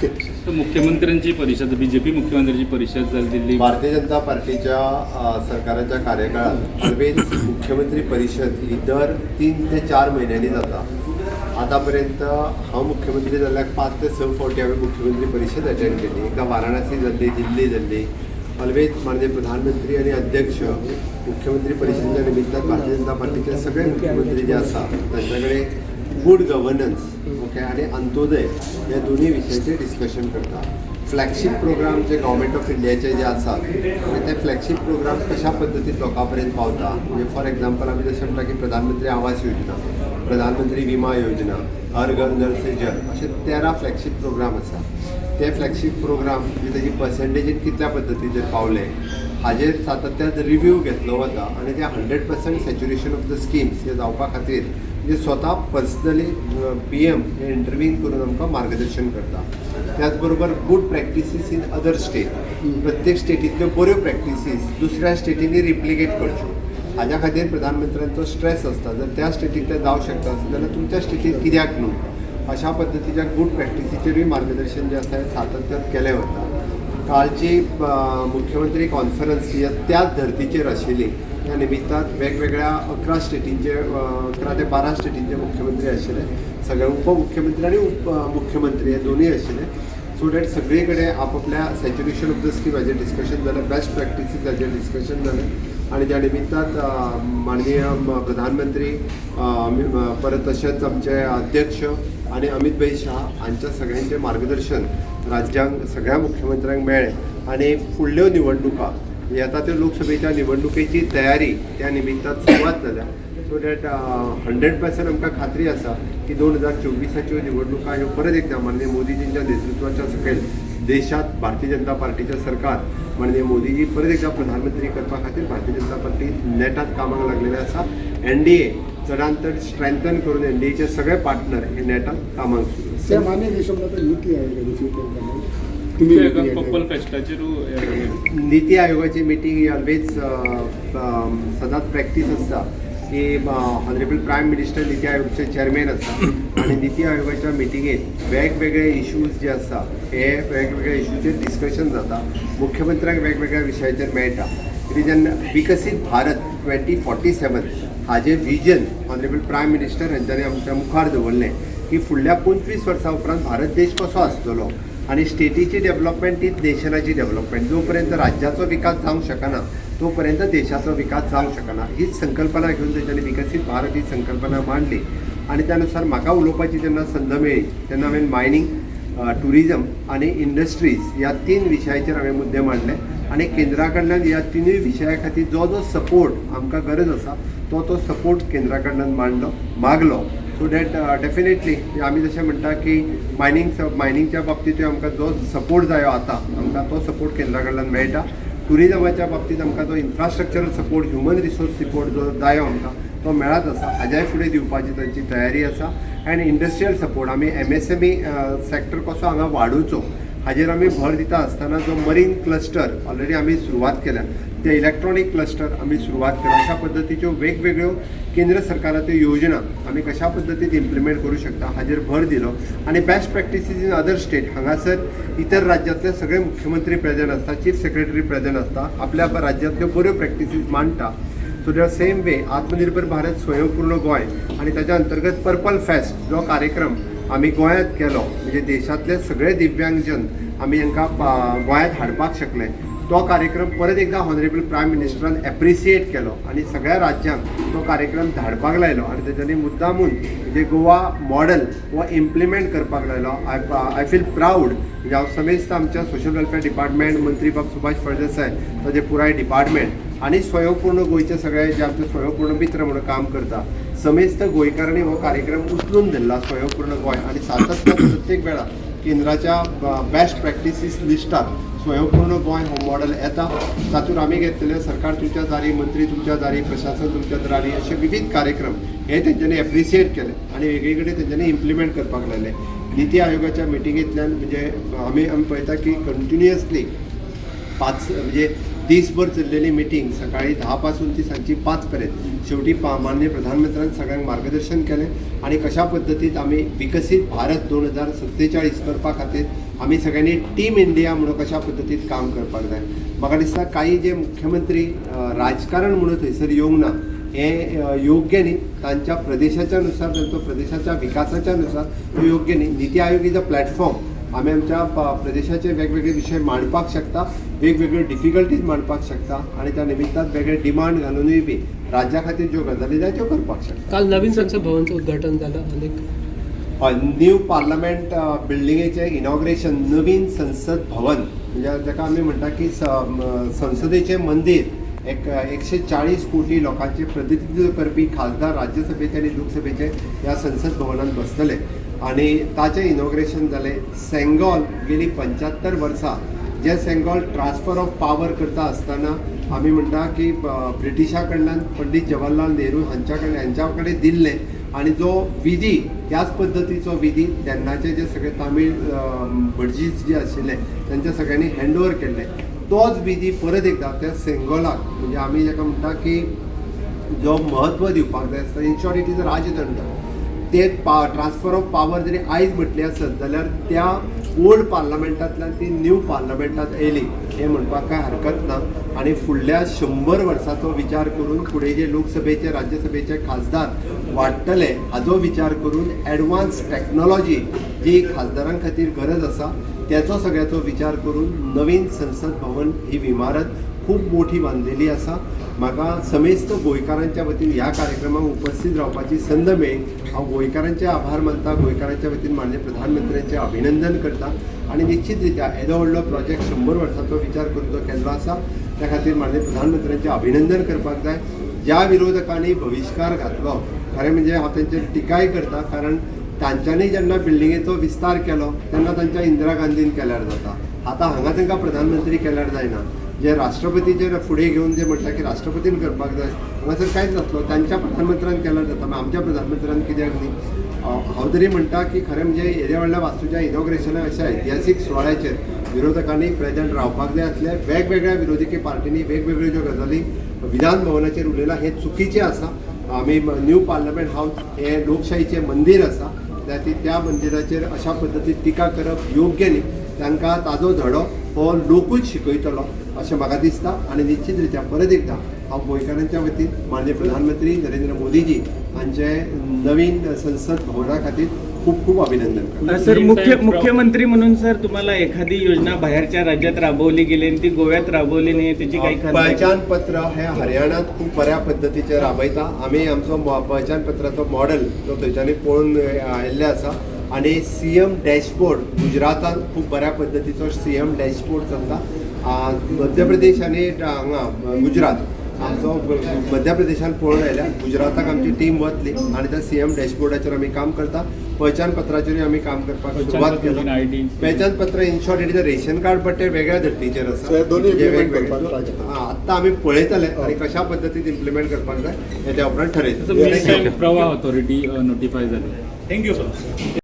Okay. तर मुख्यमंत्र्यांची परिषद, बीजेपी मुख्यमंत्र्यांची परिषद जाली दिल्ली. भारतीय जनता पार्टीच्या सरकाराच्या कार्यकाळात ऑलवेज मुख्यमंत्री परिषद ही दर 3 ते 4 म्हयन्यांनी जाता. आतापर्यंत हांव मुख्यमंत्री जाल्ल्याक 5 ते 6 फावटी हांवें मुख्यमंत्री परिषद अटेंड केली. एकदां वाराणसी जाल्ली, दिल्ली जाल्ली. ऑलवेज माननीय प्रधानमंत्री आनी अध्यक्ष मुख्यमंत्री परिषदेच्या निमित्तान भारतीय जनता पार्टीचे सगळे मुख्यमंत्री जे आसा तांच्या कडेन गुड गव्हर्नन्स, ओके, आनी अंत्योदय ह्या दोनूय विशयाचेर डिस्कशन करता. Flagship programme J government of इंडियाचे जे आसात, म्हणजे ते फ्लॅगशीप प्रोग्राम कशा पद्दतीन लोकां पर्यंत पावता. म्हणजे फॉर एग्जाम्पल, आमी जशें म्हणटा की प्रधानमंत्री आवास योजना, प्रधानमंत्री विमा योजना, हर घर नल से जल, अशे 13 फ्लॅगशीप प्रोग्राम आसा. ते फ्लॅगशीप प्रोग्राम म्हणजे तेजी पर्संटेजीन कितल्या पद्दतीचेर पावले हाजेर सातत्यान रिव्यू घेतलो वता आनी ते 100% saturation of the schemes हे जावपा खातीर म्हणजे स्वता पर्सनली पीएम हे इंटरवीन करून आमकां मार्गदर्शन करता. त्याच बरोबर good practices in other state, प्रत्येक स्टेटींतल्यो बऱ्यो प्रॅक्टिसीस दुसऱ्या स्टेटींनी रिप्लिकेट करच्यो हाज्या खातीर प्रधानमंत्र्यांचो स्ट्रेस आसता. जर त्या स्टेटीक ते जावंक शकता आसत जाल्यार तुमच्या स्टेटीत कित्याक न्हू, अशा पद्दतीच्या गूड प्रॅक्टिसीचेरूय मार्गदर्शन जें आसा हें सातत्यान केलें वता. कालची मुख्यमंत्री कॉन्फरन्स ही त्याच धर्तीचेर आशिल्ली. त्या निमित्तान वेगवेगळ्या 11 स्टेटींचे, 11 ते 12 स्टेटींचे मुख्यमंत्री आशिल्ले. सगळे उपमुख्यमंत्री आनी उप मुख्यमंत्री हे दोनूय आशिल्ले. सो that सगळे कडेन आपापल्या सॅच्युरेशन ऑफ the scheme हाजेर डिस्कशन जालें, बेस्ट प्रॅक्टिसीस हाजेर डिस्कशन जालें आनी त्या निमित्तान माननीय प्रधानमंत्री, परत तशेंच आमचे अध्यक्ष आनी अमित भाई शाह हांच्या सगळ्यांचें मार्गदर्शन राज्यांक, सगळ्या मुख्यमंत्र्यांक मेळ्ळें आनी फुडल्यो निवडणुका येता त्यो लोकसभेच्या निवडणुकेची तयारी त्या निमित्तान सुरवात जाल्या. सो that 100% आमकां खात्री आसा की 2024च्यो निवडणुका ह्यो परत एकदां माननीय मोदीजींच्या नेतृत्वाच्या सकयल देशात भारतीय जनता पार्टीचें सरकार, माननीय मोदीजी परत एकदां प्रधानमंत्री करपा खातीर भारतीय जनता पार्टी नेटात कामाक लागलेले आसा. एनडीए चडान चड स्ट्रेंथन करून एनडीएचे सगळे पार्टनर हे नेटान कामाक सुरू आसा. सॅम, आनी एक समजा नीती आयोगाची तुम्ही पर्पल फेस्टाचेर. नीती आयोगाची मिटींग ही ऑलवेज सदांच प्रॅक्टीस आसता की ऑनरेबल प्रायम मिनिस्टर नीती आयोगाचे चेअरमॅन आसा आनी नीती आयोगाच्या मिटिंगेत वेगवेगळे इश्यूज जे आसा हे वेगवेगळे इश्यूचेर डिस्कशन जाता. मुख्यमंत्र्यांक वेगवेगळ्या विशयाचेर मेळटा. कितें जेन्ना विकसीत भारत 2047 हाजें विजन ऑनरेबल प्रायम मिनिस्टर हांच्यांनी आमच्या मुखार दवरलें की फुडल्या 25 वर्सां उपरांत भारत देश कसो आसतलो आनी स्टेटीची डेव्हलपमेंट तीच नेशनाची डेव्हलपमेंट. जो पर्यंत राज्याचो विकास जावंक शकना तो पर्यंत देशाचो विकास जावंक शकना, हीच संकल्पना घेवन तेंच्यांनी विकसीत भारत ही संकल्पना मांडली. आनी त्या नुसार म्हाका उलोवपाची जेन्ना संद मेळ्ळी तेन्ना हांवें मायनींग, टुरिजम आनी इंडस्ट्रीज ह्या तीन विशयाचेर हांवें मुद्दे मांडले आनी केंद्रा कडल्यान ह्या तिनूय विशया खातीर जो जो सपोर्ट आमकां गरज आसा तो तो सपोर्ट केंद्रा कडल्यान मांडलो, मागलो. सो that definitely आमी जशें म्हणटा की मायनिंगच्या बाबतींतूय आमकां जो सपोर्ट जायो आतां आमकां तो सपोर्ट केंद्रा कडल्यान मेळटा. टुरिजमाच्या बाबतींत आमकां जो infrastructural support, human resource support जो जायो आमकां तो मेळत आसा, हाज्याय फुडें दिवपाची तांची तयारी आसा. अँड इंडस्ट्रियल सपोर्ट, आमी एमएसएमई सॅक्टर कसो हांगा वाडोवचो हाजेर आमी भर दिता आसतना जो मरीन क्लस्टर ऑलरेडी आमी सुरवात केल्या, ते इलेक्ट्रॉनीक क्लस्टर आमी सुरवात केल्या, अशा पद्दतीच्यो वेगवेगळ्यो केंद्र सरकाराच्यो योजना आमी कशा पद्दतीन इम्प्लिमेंट करूं शकता हाजेर भर दिलो. आनी best practices in other state, हांगासर इतर राज्यांतले सगळे मुख्यमंत्री प्रेझेंट आसता, चीफ सेक्रेटरी प्रेझेंट आसता, आपल्या राज्यांतल्यो बऱ्यो प्रॅक्टिसीस मांडटा. सो the same way आत्मनिर्भर भारत, स्वयंपूर्ण गोंय आनी ताच्या अंतर्गत पर्पल फेस्ट जो कार्यक्रम आमी गोंयांत केलो, म्हणजे देशांतले सगळे दिव्यांगजन आमी हांकां गोंयांत हाडपाक शकले, तो कार्यक्रम परत एकदां ऑनरेबल प्रायम मिनिस्टरान एप्रिसिएट केलो आनी सगळ्या राज्यांक तो कार्यक्रम धाडपाक लायलो आनी तेच्यांनी मुद्दामून म्हणजे गोवा मॉडल हो इम्प्लिमेंट करपाक लायलो. I feel proud. म्हणजे हांव समेस्त आमच्या सोशल वेलफेअर डिपार्टमेंट, मंत्री बाब सुभाष फळदेसाय, ताजे पुराय डिपार्टमेंट आनी स्वयंपूर्ण गोंयचे सगळे जे आमचे स्वयंपूर्ण मित्र म्हणून काम करता, समेस्त गोंयकारांनी हो कार्यक्रम उचलून धरला स्वयंपूर्ण गोंय आनी सातत्यान प्रत्येक वेळा केंद्राच्या बेस्ट प्रॅक्टिसीस लिस्टात स्वयंपूर्ण गोंय हो मॉडल येता. तातूंत आमी घेतलेले सरकार तुमच्या दारी, मंत्री तुमच्या दारी, प्रशासन तुमच्या दारी असे विविध कार्यक्रम हे तेंच्यांनी एप्रिसिएट केले आनी वेगळी कडेन तेंच्यांनी इम्प्लिमेंट करपाक लायले. निती आयोगाच्या मिटिंगेंतल्यान म्हणजे आमी पळयता की कंटिन्युअसली 5, म्हणजे दीसभर चल्लेली मिटींग सकाळी 10 पासून ती सांजची 5 पर्यंत, शेवटी माननीय प्रधानमंत्र्यान सगळ्यांक मार्गदर्शन केलें आनी कशा पद्दतीन आमी विकसीत भारत 2047 करपा खातीर आमी सगळ्यांनी टीम इंडिया म्हणून कशा पद्दतीन काम करपाक जाय. म्हाका दिसता काही जे मुख्यमंत्री राजकारण म्हणून थंयसर येवंक ना हें योग्य न्ही. तांच्या प्रदेशाच्या नुसार, तांचो प्रदेशाच्या विकासाच्या नुसार तो योग्य न्ही. NITI Aayog is a platform. आमी आमच्या प्रदेशाचे वेगवेगळे विशय मांडपाक शकता, वेगवेगळ्यो डिफिकल्टीज मांडपाक शकता आनी त्या निमित्तान वेगळे डिमांड घालुनूय बी राज्या खातीर ज्यो गजाली जाय त्यो करपाक शकता. काल नवीन संसद भवनचं उद्घाटन झालं अनेक हय, न्यू पार्लमेंट बिल्डिंगेचें इनॉग्रेशन, नवीन संसद भवन म्हणजे ताका आमी म्हणटा की संसदेचें मंदीर, एक 140 कोटी लोकांचें प्रतिनिधित्व करपी खासदार राज्यसभेचे आनी लोकसभेचे ह्या संसद भवनांत बसतले आनी ताचें इनॉग्रेशन जालें. सेंगॉल गेली 75 वर्सां जे सेंगॉल ट्रान्सफर ऑफ पावर करता आसतना आमी म्हणटा की ब्रिटिशा कडल्यान पंडीत जवाहरलाल नेहरू हांच्या कडल्यान हांच्या कडेन दिल्लें आनी जो विधी त्याच पद्दतीचो विधी तेन्नाचे जे सगळे तामीळ भटजीस जे आशिल्ले तांच्या सगळ्यांनी हँड ओवर केल्ले, तोच विधी परत एकदा त्या सेंगोलाक म्हणजे आमी जाका म्हणटा की जो म्हत्व दिवपाक जाय. In short, it is a राजदंड. ते ट्रान्सफर ऑफ पावर जरी आयज म्हटली आसत जाल्यार त्या ओल्ड पार्लमेंटांतल्यान ती न्यू पार्लमेंटांत येयली हें म्हणपाक कांय हरकत ना. आनी फुडल्या 100 वर्साचो विचार करून फुडें जे लोकसभेचे, राज्यसभेचे खासदार वाडटले हाजो विचार करून एडवान्स टॅक्नॉलॉजी जी खासदारां खातीर गरज आसा त्याचो सगळ्याचो विचार करून नवीन संसद भवन ही इमारत खूब मोठी बांदलेली आसा. म्हाका समेस्त गोंयकारांच्या वतीन ह्या कार्यक्रमाक उपस्थित रावपाची संद मेळ्ळी. हांव गोंयकारांचे आभार मानता, गोंयकारांच्या वतीन माननीय प्रधानमंत्र्यांचें अभिनंदन करता आनी निश्चित रित्या येदो व्हडलो प्रोजेक्ट 100 वर्सांचो विचार करून जो केल्लो आसा त्या खातीर माननीय प्रधानमंत्र्यांचें अभिनंदन करपाक जाय. ज्या विरोधकांनी बहिश्कार घातलो, खरें म्हणजे हांव तेंचेर टिकाय करता, कारण तांच्यांनी जेन्ना बिल्डिंगेचो विस्तार केलो तेन्ना तांच्या इंदिरा गांधीन केल्यार जाता, आतां हांगा तांकां प्रधानमंत्री केल्यार जायना. जे राष्ट्रपतीचे फुडें घेवन जे म्हणटा की राष्ट्रपतीन करपाक जाय, हांगासर कांयच नासलो. तांच्या प्रधानमंत्र्यान केल्यार जाता, मागीर आमच्या प्रधानमंत्र्यान कित्याक न्ही? हांव तरी म्हणटा की खरें म्हणजे येद्या व्हडल्या वास्तूच्या इनॉग्रेशना अशा ऐतिहासीक सुवाळ्याचेर विरोधकांनी प्रेजंट रावपाक जाय आसलें. वेगवेगळ्या विरोधी पार्टींनी वेगवेगळ्यो ज्यो गजाली विधान भवनाचेर उलयलां हें चुकीचें आसा. आमी न्यू पार्लमेंट हावस हें लोकशाहीचें मंदीर आसा, त्या त्या मंदिराचेर अशा पद्दतीन टिका करप योग्य न्ही. तांकां ताजो धडो हो लोकूच शिकयतलो अशें म्हाका दिसता. आनी निश्चित रित्या परत एकदां हांव गोंयकारांच्या वतीन माननीय प्रधानमंत्री नरेंद्र मोदीजी हांचे नवीन संसद भवना खातीर खूब खूब अभिनंदन करता. सर, मुख्यमंत्री म्हणून सर, तुम्हाला एखादी योजना बाहेरच्या राज्यात राबवली गेली आणि ती गोव्यात राबवली नाही त्याची काही खंत आहे का? पहचान पत्र हे हरियाणात खूब बऱ्या पद्दतीचे राबयता. आमी आमचो पहचान पत्राचो मॉडेल जो थंयच्यानी पळोवन आयिल्ले आसा आनी सीएम डॅशबोर्ड गुजरातान खूब बऱ्या पद्दतीचो सीएम डॅशबोर्ड चलता. मध्य प्रदेश आनी हांगा गुजरात, आमचो मध्य प्रदेशान पळोवन आयल्या, गुजराताक आमची टीम वतली आनी त्या सीएम डॅशबोर्डाचेर आमी काम करता. पहचान पत्राचेरूय आमी काम करपाक सुरवात केला. ID. पहचान पत्र in short it is a ration card, but ते वेगळ्या धर्तीचेर आसा. So, हे दोन्ही जे implement वेगवेगळे. करपाक try करता. आं, आत्तां आमी पळयतले आनी कशा पद्दतीन इम्प्लिमेंट करपाक जाय हें त्या उपरांत ठरयतले. प्रवाह ऑथॉरिटी नोटिफाय झाली. Thank you sir.